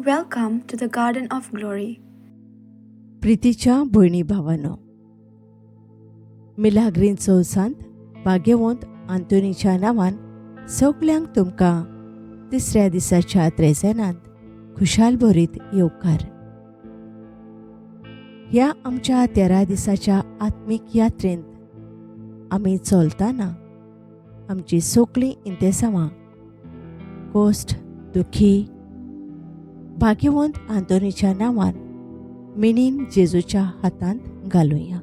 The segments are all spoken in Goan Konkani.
Welcome to the Garden of Glory. प्रितीच्या भयणी भावानो, मिलाग्रींचो संत भाग्यवंत आंतोनीच्या नांवान सगल्यांक तुमकां तिसऱ्या दिसाच्या त्रेजेनांत खुशाल भरीत येवकार. ह्या आमच्या 13 दिसाच्या आत्मीक यात्रेंत आमी चलतना आमची सगळीं इंतेसांवां, कोश्ट, दुखी भाग्यवंत आंतोनीच्या नांवान मिनीन जेजूच्या हातांत घालुया.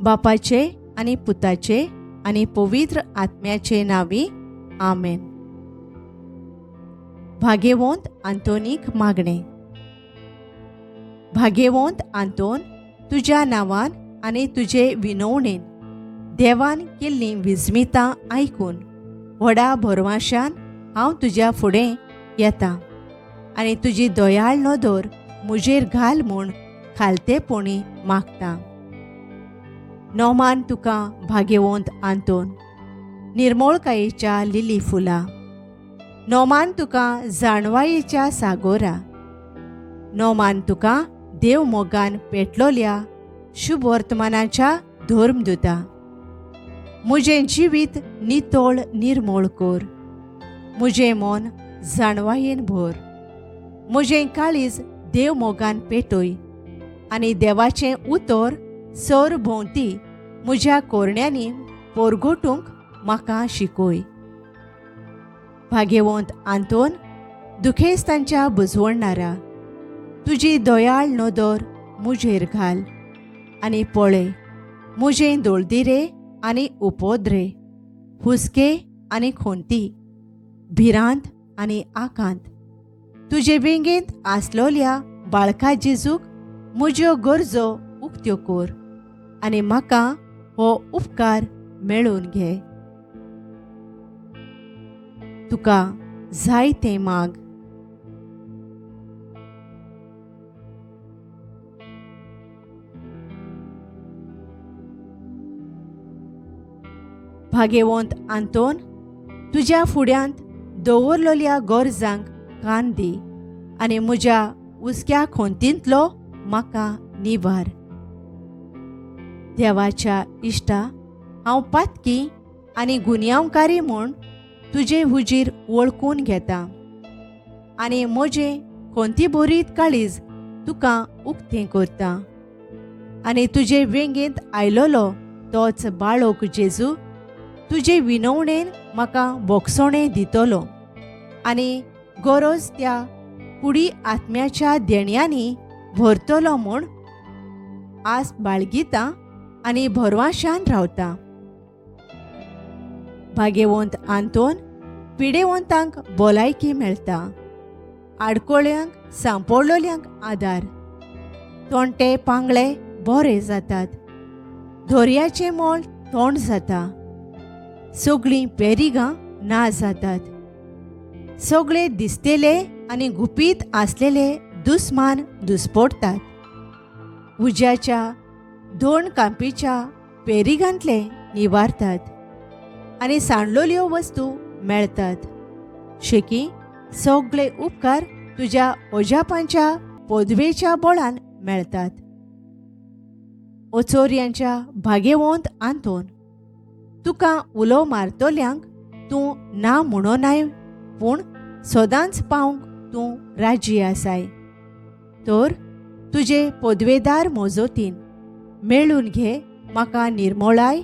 बापाचे आनी पुताचे आनी पवित्र आत्म्याचे नांवी आमेन. भाग्यवंत आंतोनीक मागणें. भाग्यवंत आंतोन, तुज्या नांवान आनी तुजे विनवणेन देवान केल्लीं विस्मितां आयकून व्हडा भरवाशान हांव तुज्या फुडें येता आनी तुजी दयाळ नदर म्हजेर घाल म्हूण खालतेपणी मागता. नोमान तुका भाग्यवंत आंतोन, निर्मोळकायेच्या लिली फुलां. नोमान तुका जाणवायेच्या सागोरा. नोमान तुका देव मोगान पेटलोल्या शुभवर्तमानाच्या धर्मदुता. म्हजें जिवीत नितळ निर्मोळ कर, म्हजें मन जाणवायेन भर, म्हजें काळीज देव मोगान पेटय आनी देवाचें उतर सर भोंवती म्हज्या कोरण्यांनी पोरगोटूंक म्हाका शिकय. भाग्यवंत आंतोन, दुखेस्तांच्या बुजवणणारा, तुजी दयाळ नदर म्हजेर घाल आनी पळय म्हजें दोळदिरे आनी उपद्रे, हुस्के आनी खोंती, भिरांत आनी आकांत. तुजे वेंगेंत आसलोल्या बाळका जेजूक म्हज्यो गरजो उक्त्यो कर आनी म्हाका हो उपकार मेळोवन घे. तुका जाय तें माग. भाग्यवंत आंतोन, तुज्या फुड्यांत दवरलेल्या गरजांक कान दी आनी म्हज्या हुस्क्या खोंतींतलो म्हाका निवार. देवाच्या इश्टा, हांव पातकी आनी गुन्यांवकारी म्हूण तुजे हुजीर वळखून घेता आनी म्हजें खोंती भरीत काळीज तुका उक्तें करता आनी तुजे वेंगेंत आयलोलो तोच बाळक जेजू तुजे विनवणेन म्हाका बोगसणें दितलो आनी गरज त्या कुडी आत्म्याच्या देण्यांनी भरतलो म्हूण आस बाळगिता आनी भरवाशान रावता. भाग्यवंत आंतोन, पिडेवंतांक भलायकी मेळटा, आडकोळ्यांक सांपडलोल्यांक आदार, तोंटे पांगळे बरे जातात, दर्याचें मोल तोंड जाता, सगळीं पेरिगां ना जातात, सगळे दिसतेले आनी गुपीत आसलेले दुस्मान दुस्पोडटात, उज्याच्या दोन कांपीच्या पेरिगांतले निवारतात आनी सांडलोल्यो वस्तू मेळटात. शेकी सगळे उपकार तुज्या ओजापांच्या पदवेच्या बळान मेळटात. ओचोर्यांच्या भाग्यवंत आंतोन, तुका उलो मारतल्यांक तूं ना म्हणोनाय, पूण सदांच पावंक तूं राजी आसाय. तर तुजे पदवेदार मोजोतीन मेळून घे म्हाका निर्मोळाय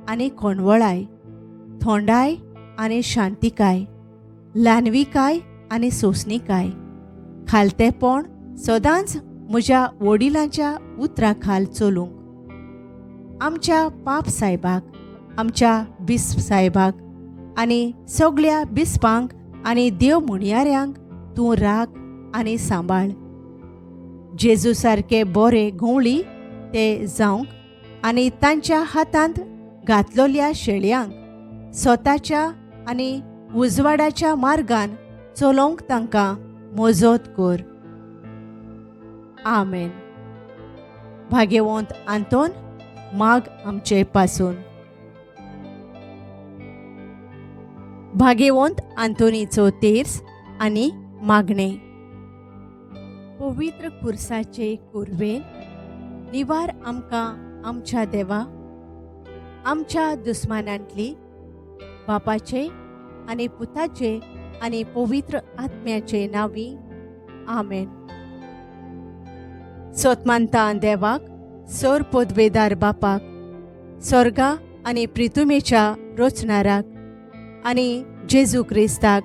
आनी कोणवळाय, थोंडाय आनी शांतिकाय, ल्हानविकाय आनी सोंसणिकाय, खालतेपण सदांच म्हज्या वडिलांच्या उतरां खाल चलूंक. आमच्या पाप सायबाक, आमच्या बिस्प सायबाक आनी सगळ्या बिस्पांक आनी देव म्हणयाऱ्यांक तूं राख आनी सांबाळ. जेजू सारके बरे घोवळी ते जावंक आनी तांच्या हातांत घातलोल्या शेळयांक स्वताच्या आनी उजवाडाच्या मार्गान चलोवंक तांकां मजत कर. आमेन. भाग्यवंत आंतोन, माग आमचे पासून. भाग्यवंत आंतोनीचो तेर्स आनी मागणें. पवित्र खुर्साचे कुरवेन निवार आमकां आमच्या देवा, आमच्या दुस्मानांतली, बापाचे आनी पुताचे आनी पवित्र आत्म्याचे नांवी, आमेन. सोतमानता देवाक, सोर पोदवेदार बापाक, सोर्गा आनी प्रितुमेच्या रोचणाराक आनी जेजू क्रिस्ताक,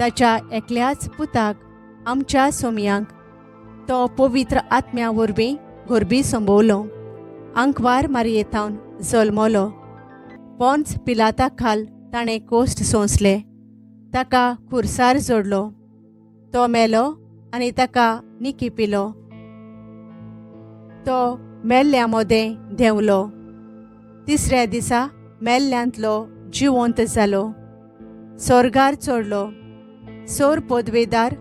ताच्या एकल्याच पुताक, आमच्या सोमयांक, तो पवित्र आत्म्या वरवीं गोरबी संबवलो, आंकवार मारयेतावन जल्मलो, पोंच पिलाता खाल ताणें कोश्ट सोंसले, ताका खुर्सार जोडलो, तो मेलो आनी ताका निकी पिलो, तो मेल्ल्या मोदें देंवलो, तिसऱ्या दिसा मेल्ल्यांतलो जिवंत जालो, सोर्गार चडलो, सोर पदवेदार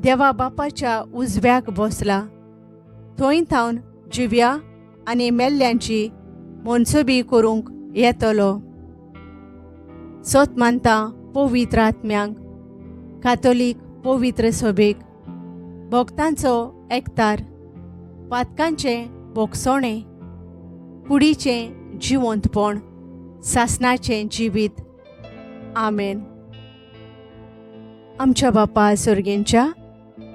देवा बापाच्या उजव्याक बसला, थंय थावन जिव्या आनी मेल्ल्यांची मनसुबी करूंक येतलो. सोत मानता पवित्र आत्म्यांक, कातोलीक पवित्र सभेक, भक्तांचो एकतार, पातकांचें बोगसोणें, कुडीचें जिवंतपण, सासनाचें जिवीत. आमेन. आमच्या बापा सर्गेंच्या,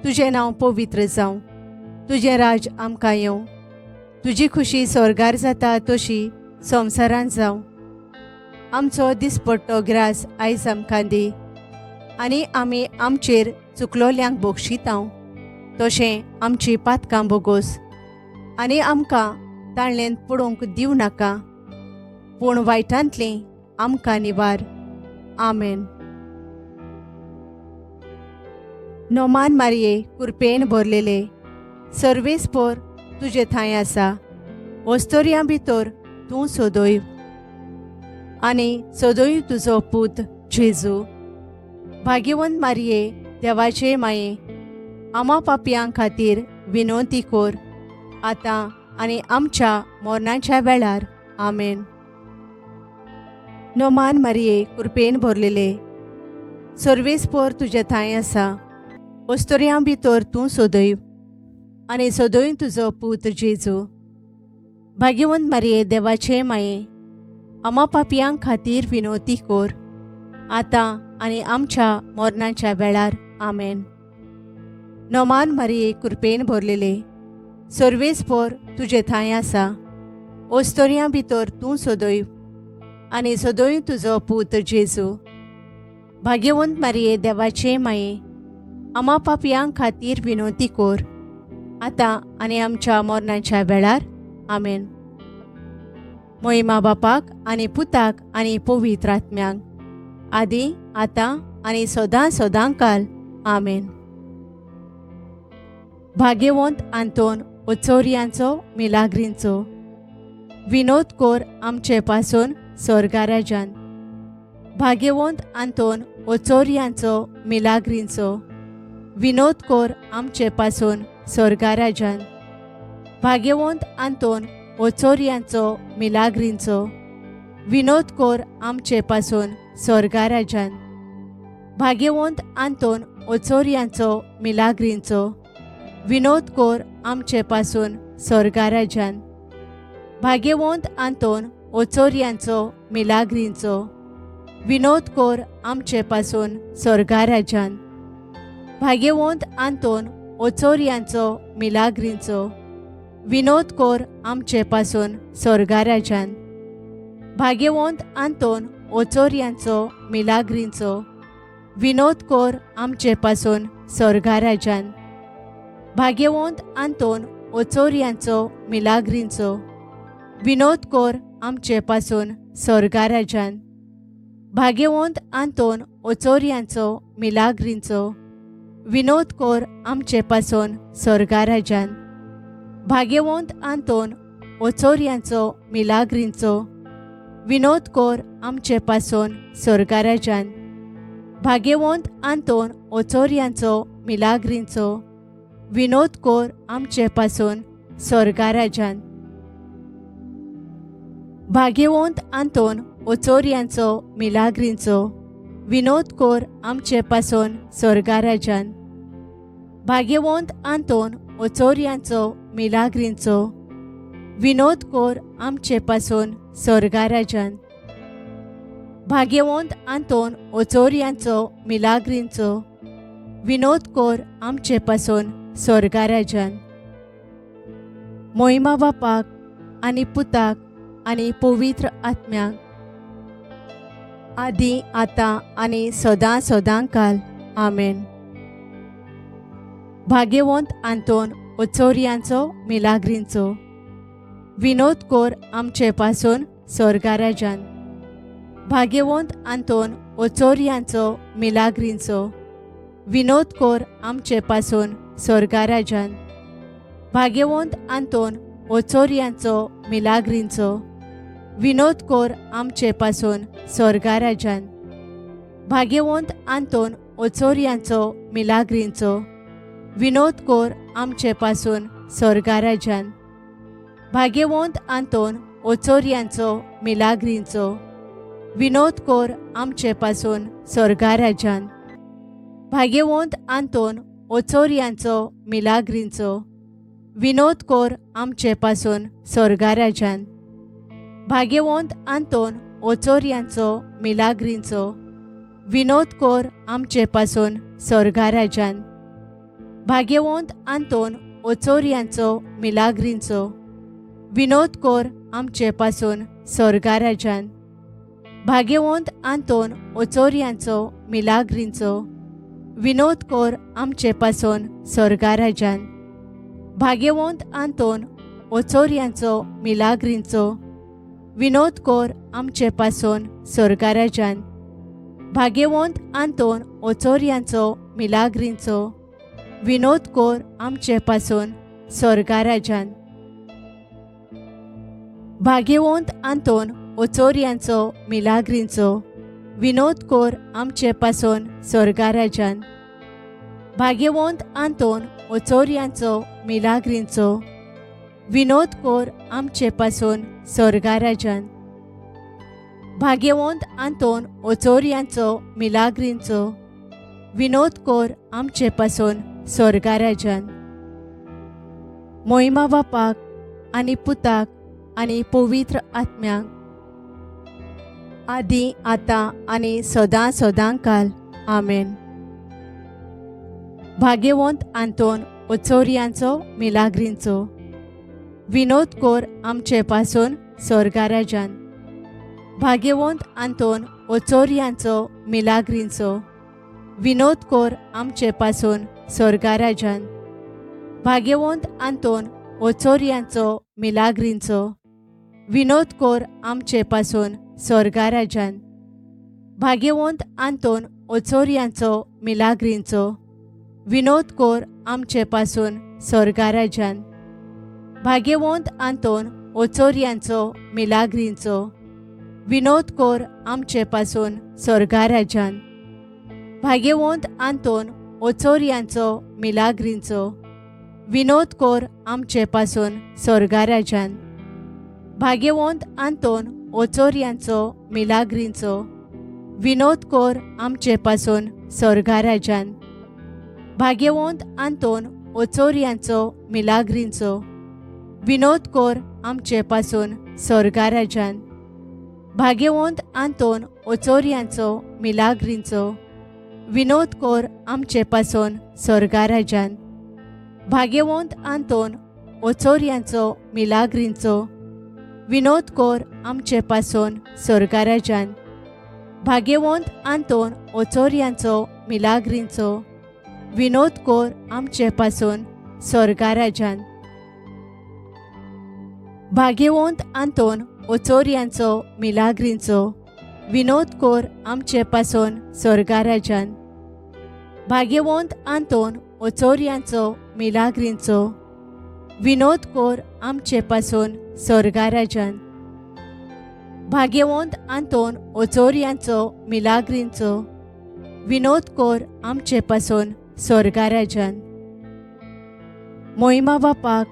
तुजें नांव पवित्र जावं, तुजें राज आमकां येवं, तुजी खुशी स्वर्गार जाता तशी संवसारांत जावं. आमचो दिसपट्टो ग्रास आयज आमकां दी आनी आमी आमचेर चुकलोल्यांक बोगशितांव तशें आमची पातकां बोगोस आनी आमकां ताणलेन पडोवंक दिवं नाका, पूण वायटांतलीं आमकां निवार. आमेन. नोमान मारये कुरपेन भरलेले सर्वेस्पोर तुजे थंय आसा, वस्तोरयां भितर तूं सोदोय आनी सोदोय तुजो पूत जेजू. भाग्यवंत मारये देवाचे माये, आमा पापयां खातीर विनवती कोर, आतां आनी आमच्या मरणाच्या वेळार. आमेन. नोमान मारये कुरपेन भरलेले सर्वेस्पोर तुजे थंय आसा, वस्तोरयां भितर तूं सोदय आनी सोदय तुजो पूत जेजू. भाग्यवंत मारये देवाचे माये, आमा पापयां खातीर विनवती कोर, आतां आनी आमच्या मरणाच्या वेळार. आमेन. नोमान मारये कुरपेन भरलेले सर्वेस्पोर तुजे थंय आसा, वस्तोरयां भितर तूं सोदय आनी सोदय तुजो पूत जेजू. भाग्यवंत मारये देवाचे माये, आमा पापयां खातीर विनवती कोर, आतां आनी आमच्या मरणाच्या वेळार. आमेन. मोहिमा बापाक आनी पुताक आनी पवित्र आत्म्यांक, आदी आतां आनी सदां सदां काल. आमेन. भाग्यवंत आंतोन ओचोरियांचो मिलाग्रींचो विनोद कोर आमचे पासून स्वर्गाराजान. भाग्यवंत आंतोन ओचोरियांचो मिलाग्रींचो विनोद कोर आमचे पासून स्वर्गाराजान. भाग्यवंत आंतोन ओचोरियांचो मिलाग्रींचो विनोद कोर आमचे पासून स्वर्गाराजान. भाग्यवंत आंतोन ओचोरियांचो मिलाग्रींचो विनोद कोर आमचे पासून स्वर्गाराजान. भाग्यवंत आंतोन ओचोरियांचो मिलाग्रींचो विनोद कोर आमचे पासून स्वर्गाराजान. भाग्यवंत आंतोन ओचोरियांचो मिलाग्रींचो विनोद कोर आमचे पासून स्वर्गाराजान. भाग्यवंत आंतोन ओचोरियांचो मिलाग्रींचो विनोद कोर आमचे पासून स्वर्गाराजान. भाग्यवंत आंतोन ओचोरियांचो मिलाग्रींचो विनोद कोर आमचे पासून स्वर्गाराजान. भाग्यवंत आंतोन ओचोरियांचो मिलाग्रींचो विनोद कोर आमचे पासून स्वर्गाराजान. भाग्यवंत आंतोन ओचोरियांचो मिलाग्रींचो विनोद कोर आमचे पासून स्वर्गाराजान. भाग्यवंत आंतोन ओचोरियांचो मिलाग्रींचो विनोद कोर आमचे पासून स्वर्गाराजान. भाग्यवंत आंतोन ओचोरियांचो मिलाग्रींचो विनोद कोर आमचे पासून सोर्गाराजान. भाग्यवंत आंतोन ओचोरयांचो मिलाग्रींचो विनोद कोर आमचे पासून सोर्गाराजान. भाग्यवंत आंतोन ओचोरयांचो मिलाग्रींचो विनोद कोर आमचे पासून सोर्गाराजान. मोहिमा बापाक आनी पुताक आनी पवित्र आत्म्याक आदी आतां आनी सदां सदां काल. आमेन. भाग्यवंत आंतोन ओचोरयांचो मिलाग्रींचो विनोद कोर आमचे पासून सोर्गाराजान. भाग्यवंत आंतोन ओचोरयांचो मिलाग्रींचो विनोद कोर आमचे पासून सोर्गाराजान. भाग्यवंत आंतोन ओचोरयांचो मिलाग्रींचो विनोद कोर आमचे पासून सोर्गाराजान. भाग्यवंत आंतोन ओचोरयांचो मिलाग्रींचो विनोद कोर आमचे पासून सोर्गाराजान. भाग्यवंत आंतोन ओचोरयांचो मिलाग्रींचो विनोद कोर आमचे पासून सोर्गाराजान. भाग्यवंत आंतोन ओचोरयांचो मिलाग्रींचो विनोद कोर आमचे पासून सोर्गाराजान. भाग्यवंत आंतोन ओचोरयांचो मिलाग्रींचो विनोद कोर आमचे पासून सोर्गाराजान. भाग्यवंत आंतोन ओचोरयांचो मिलाग्रींचो विनोद कोर आमचे पासून सोर्गाराजान. भाग्यवंत आंतोन ओचोरयांचो मिलाग्रींचो विनोद कोर आमचे पासून सोर्गाराजान. भाग्यवंत आंतोन ओचोरयांचो मिलाग्रींचो विनोद कोर आमचे पासून सोर्गाराजान. भाग्यवंत आंतोन ओचोरयांचो मिलाग्रींचो विनोद कोर आमचे पासून सोर्गाराजान. भाग्यवंत आंतोन ओचोरयांचो मिलाग्रींचो विनोद कोर आमचे पासून सोर्गाराजान. भाग्यवंत आंतोन ओचोरयांचो मिलाग्रींचो विनोद कोर आमचे पासून सोर्गाराजान. भाग्यवंत आंतोन ओचोरयांचो मिलाग्रींचो विनोद कोर आमचे पासून सोर्गाराजान. मोहिमा बापाक आनी पुताक आनी पवित्र आत्म्याक आदी आतां आनी सदां सदां काल. आमेन. भाग्यवंत आंतोन ओचोरयांचो मिलाग्रींचो विनोद कोर आमचे पासून सोर्गाराजान. भाग्यवंत आंतोन ओचोरयांचो मिलाग्रींचो विनोद कोर आमचे पासून सोर्गाराजान. भाग्यवंत आंतोन ओचोरयांचो मिलाग्रींचो विनोद कोर आमचे पासून सोर्गाराजान. भाग्यवंत आंतोन ओचोरयांचो मिलाग्रींचो विनोद कोर आमचे पासून सोर्गाराजान. भाग्यवंत आंतोन ओचोरयांचो मिलाग्रींचो विनोद कोर आमचे पासून सोर्गाराजान. भाग्यवंत आंतोन ओचोरयांचो मिलाग्रींचो विनोद कोर आमचे पासून सोर्गाराजान. भाग्यवंत आंतोन ओचोरयांचो मिलाग्रींचो विनोद कोर आमचे पासून सोर्गाराजान. भाग्यवंत आंतोन ओचोरयांचो मिलाग्रींचो विनोद कोर आमचे पासून सोर्गाराजान. भाग्यवंत आंतोन ओचोरयांचो मिलाग्रींचो विनोद कोर आमचे पासून सोर्गाराजान. भाग्यवंत आंतोन ओचोरयांचो मिलाग्रींचो विनोद कोर आमचे पासून सोर्गाराजान. भाग्यवंत आंतोन ओचोरयांचो मिलाग्रींचो विनोद कोर आमचे पासून सोर्गाराजान. भाग्यवंत आंतोन ओचोरयांचो मिलाग्रींचो विनोद कोर आमचे पासून सोर्गाराजान. भाग्यवंत आंतोन ओचोरयांचो मिलाग्रींचो विनोद कोर आमचे पासून सोर्गाराजान. भाग्यवंत आंतोन ओचोरयांचो मिलाग्रींचो विनोद कोर आमचे पासून सोर्गाराजान. मोहिमा बापाक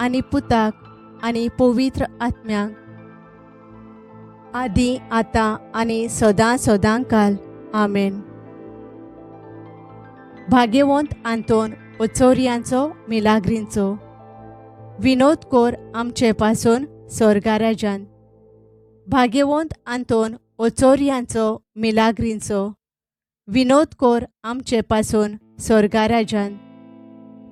आनी पुताक आनी पवित्र आत्म्याक आदी आतां आनी सदां सदां काल. आमेन. भाग्यवंत आंतोन ओचोरियांचो मिलाग्रींचो विनोद कोर आमचे पासून सोर्गाराजान. भाग्यवंत आंतोन ओचोरियांचो मिलाग्रींचो विनोद कोर आमचे पासून सोर्गाराजान.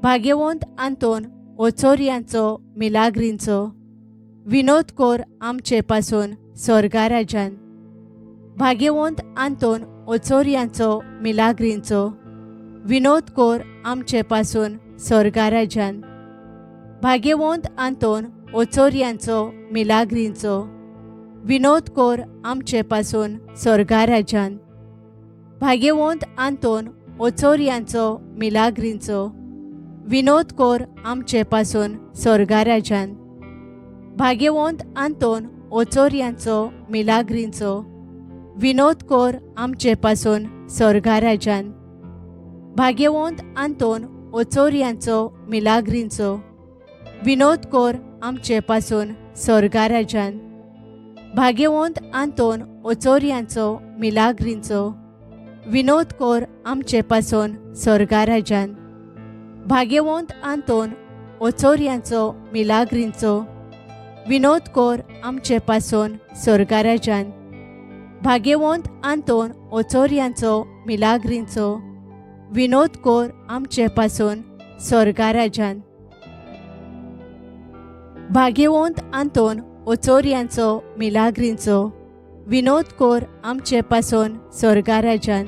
भाग्यवंत आंतोन ओचोरियांचो मिलाग्रींचो विनोद कोर आमचे पासून सोर्गाराजान. भाग्यवंत आंतोन ओचोरियांचो मिलाग्रींचो विनोद कोर आमचे पासून सोर्गाराजान. भाग्यवंत आंतोन ओचोरियांचो मिलाग्रींचो विनोद कोर आमचे पासून सोर्गाराजान. भाग्यवंत आंतोन ओचोरियांचो मिलाग्रींचो विनोद कोर आमचे पासून सोर्गाराजान. भाग्यवंत आंतोन ओचोरियांचो मिलाग्रींचो विनोद कोर आमचे पासून सोर्गाराजान. भाग्यवंत आंतोन ओचोरियांचो मिलाग्रींचो विनोद कोर आमचे पासून सोर्गाराजान. भाग्यवंत आंतोन ओचोरियांचो मिलाग्रींचो विनोद कोर आमचे पासून सोर्गाराजान. भाग्यवंत आंतोन ओचोरियांचो मिलाग्रींचो विनोद कोर आमचे पासून सोर्गाराजान. भाग्यवंत आंतोन ओचोरियांचो मिलाग्रींचो विनोद कोर आमचे पासून सोर्गाराजान. भाग्यवंत आंतोन ओचोरियांचो मिलाग्रींचो विनोद कोर आमचे पासून सोर्गाराजान.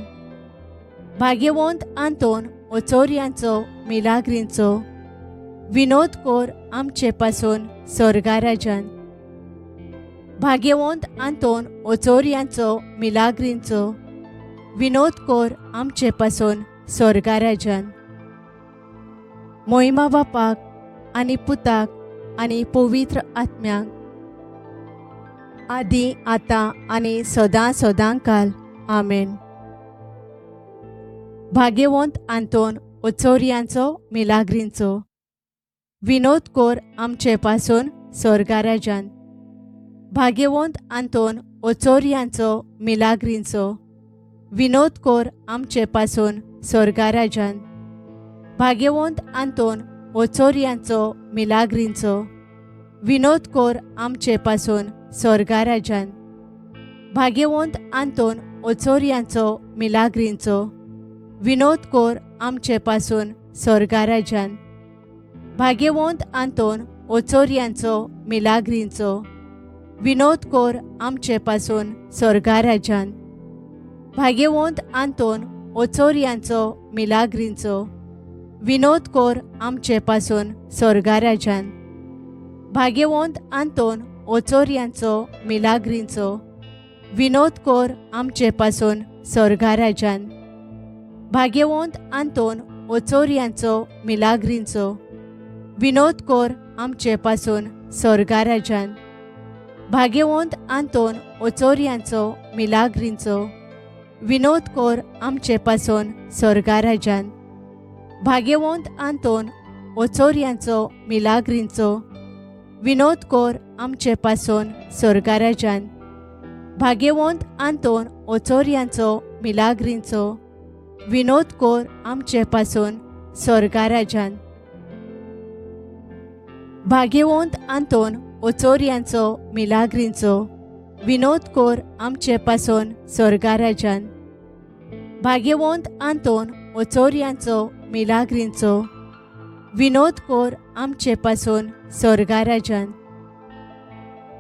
भाग्यवंत आंतोन ओचोरियांचो मिलाग्रींचो विनोद कोर आमचे पासून सोर्गाराजान. भाग्यवंत आंतोन ओचोरियांचो मिलाग्रींचो विनोद कोर आमचे पासून सोर्गाराजान. मोहिमा बापाक आनी पुताक आनी पवित्र आत्म्याक आदी आतां आनी सदां सदां काल. आमेन. भाग्यवंत आंतोन ओचोरियांचो मिलाग्रींचो विनोद कोर आमचे पासून सोर्गाराजान. भाग्यवंत आंतोन ओचोरियांचो मिलाग्रींचो विनोद कोर आमचे पासून सोर्गाराजान. भाग्यवंत आंतोन ओचोरियांचो मिलाग्रींचो विनोद कोर आमचे पासून सोर्गाराजान. भाग्यवंत आंतोन ओचोरियांचो मिलाग्रींचो विनोद कोर आमचे पासून सोर्गाराजान. भाग्यवंत आंतोन ओचोरियांचो मिलाग्रींचो विनोद कोर आमचे पासून सोर्गाराजान. भाग्यवंत आंतोन ओचोरियांचो मिलाग्रींचो विनोद कोर आमचे पासून सोर्गाराजान. भाग्यवंत आंतोन ओचोरियांचो मिलाग्रींचो विनोद कोर आमचे पासून सोर्गाराजान. भाग्यवंत आंतोन ओचोरियांचो मिलाग्रींचो विनोद कोर आमचे पासून सोर्गाराजान. भाग्यवंत आंतोन ओचोरियांचो मिलाग्रींचो विनोद कोर आमचे पासून सोर्गाराजान. भाग्यवंत आंतोन ओचोरियांचो मिलाग्रींचो विनोद कोर आमचे पासून सोर्गाराजान. भाग्यवंत आंतोन ओचोरियांचो मिलाग्रींचो विनोद कोर आमचे पासून सोर्गाराजान. भाग्यवंत आंतोन ओचोरियांचो मिलाग्रींचो विनोद कोर आमचे पासून सोर्गाराजान. भाग्यवंत आंतोन ओचोरियांचो मिलाग्रींचो विनोद कोर आमचे पासून सोर्गाराजान.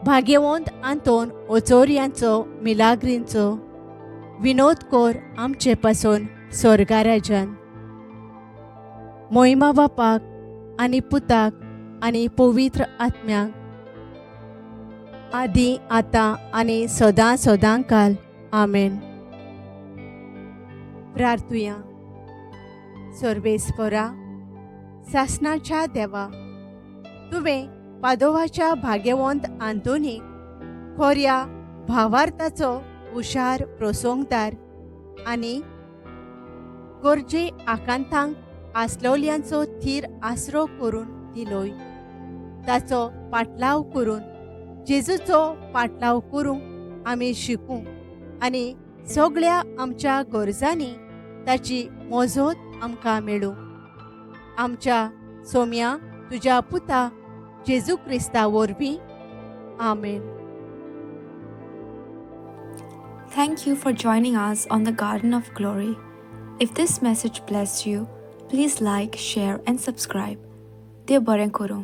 भाग्यवंत आंतोन ओचोरियांचो मिलाग्रींचो विनोद कोर आमचे पासून सोर्गाराजान. मोहिमा बापाक आनी पुताक आनी पवित्र आत्म्याक आदी आतां आनी सदां सदां काल. आमेन. प्रार्थुया. सर्वेस्परा सासणाच्या देवा, तुवें पादोवाच्या भाग्यवंत आंतोनीक खोऱ्या भावार्थाचो हुशार प्रसंगदार आनी गरजे आकांतांक आसलोल्यांचो थीर आसरो करून दिलोय. ताचो पाटलाव करून जेजूचो पाटलाव करूंक आमी शिकूं आनी सगळ्या आमच्या गरजांनी ताची मोजोत आमकां मेळूं. आमच्या सोम्या तुज्या पुता जेजू क्रिस्ता वरवीं, आमेन. Thank you for joining us on the Garden of Glory. If this message blessed you, please like, share, and subscribe. देव बरें करूं.